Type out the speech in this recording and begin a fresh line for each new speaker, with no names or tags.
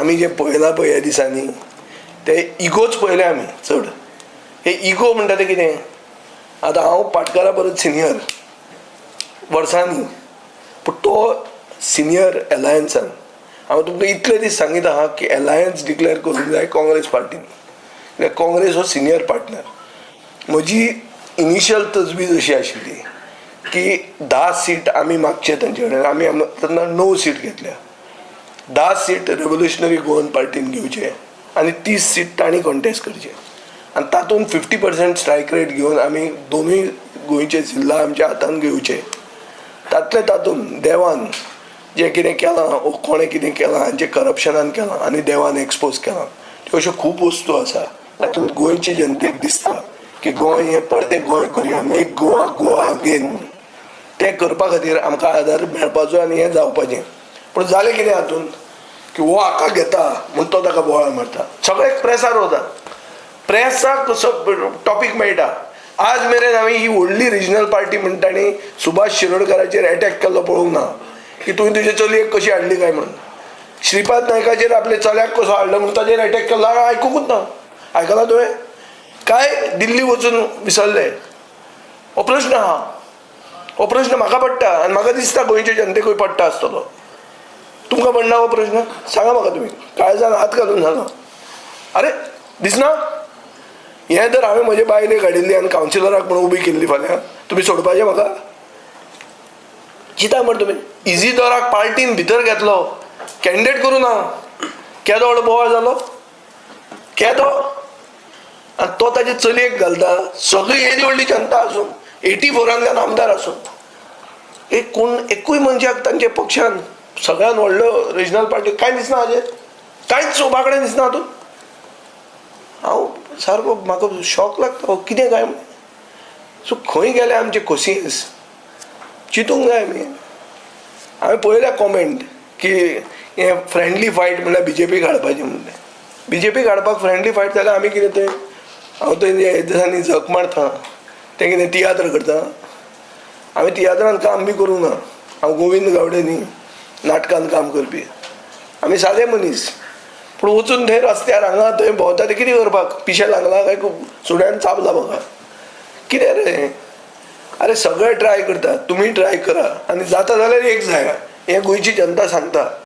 आमी जें पळयलां पळय ह्या दिसांनी ते इगोच पळयले आमी चड. हे इगो म्हणटा तें कितें? आतां हांव पाटकारा परस सिनियर वर्सांनी, पूण तो सिनियर एलायन्सान. हांव तुमकां इतले दीस सांगीत आहा की एलायन्स डिक्लेर करूंक जाय काँग्रेस पार्टीन, कित्याक काँग्रेस हो सिनियर पार्टनर. म्हजी इनिशियल तजवीज अशी आशिल्ली की 10 सीट आमी मागचे तांचे कडेन. आमी तेन्ना 9 सीट घेतल्या. 10 सीट रेवोल्युशनरी गोवन पार्टीन घेवचे आनी 30 सीट तांणी कॉन्टेस्ट करचे आनी तातूंत 50% स्ट्रायक रेट घेवन आमी दोनूय गोंयचे जिल्ला आमच्या हातान घेवचे. तातले तातूंत देवान जें कितें केलां वो कोणें कितें केलां आनी जें करप्शनान केलां आनी देवान एक्सपोज केलां, त्यो अश्यो खूब वस्तू आसा. तातूंत गोंयचे जनतेक दिसता की गोंय हें परतें गोंय करुया, मेक गोवा गोवा अगेन. तें करपा खातीर आमकां आदार मेळपाचो आनी हें जावपाचें. पूण जालें कितें हातूंत की हो हाका घेता म्हूण तो ताका बोवाळ मारता. सगळे प्रेसार वता, प्रेसाक टॉपीक मेळटा. आज मेरेन हांवें ही व्हडली रिजनल पार्टी म्हणटा आनी सुभाष शिरोडकाराचेर एटॅक केल्लो पळोवंक ना की तुवें तुजे चलयेक कशी हाडली काय म्हणून. श्रीपाद नायकाचेर आपल्या चल्याक कसो हाडलो म्हणून ताचेर एटॅक केल्लो हांवें आयकुकूच ना. आयकलां तुवें? काय दिल्ली वचून विसरले? हो प्रश्न आहा, हो प्रश्न म्हाका पडटा आनी म्हाका दिसता गोंयचे जनतेकूय पडटा आसतलो. तुमकां पडना हो प्रश्न? सांगा म्हाका तुमी, काळजान हात घालून सांगा. अरे दिसना हें जर हांवें म्हजे बायलेक हाडिल्ली आनी कावन्सिलराक म्हणून उबी केल्ली फाल्यां तुमी सोडपाचें म्हाका? चिंता मरे तुमी. इजिदोराक पार्टीन भितर घेतलो, कॅन्डिडेट करूं ना, केदो व्हडलो बोवाळ जालो केदो. आनी तो ताजे चलयेक घालता. सगळी येदी व्हडली जनता आसून, 84 आंतल्यान आमदार आसून, एक कोण एकूय मनशाक तांच्या पक्षान सगळ्यान व्हडलो रिजनल पार्टी कांय दिसना हाजेर, कांयच शोभा कडेन दिसना हातूंत. हांव सारको म्हाका शॉक लागता हो कितें काय म्हणून. सो खंय गेले आमचे कोसियन्स चिंतूंक जाय आमी. हांवें पळयल्या कॉमेंट की हें फ्रेंडली फायट म्हणल्यार बीजेपीक हाडपाचें म्हणलें. बीजेपीक हाडपाक फ्रेंडली फायट जाल्यार आमी कितें थंय हांव थंय ह्या दिसांनी झक मारता तें कितें तियात्र करता. हांवें तियात्रान काम बी करूंक ना. हांव गोविंद गावडे न्ही नाटकान काम करपी. आमी सादे मनीस. पूण वचून थंय रस्त्यार हांगा थंय भोंवता तें कितें करपाक? पिशें लागलां काय सुण्यान चाबला म्हाका? कितें रे? अरे सगळे ट्राय करता, तुमी ट्राय करा आनी जाता जाल्यार एक जाया, हें गोंयची जनता सांगता.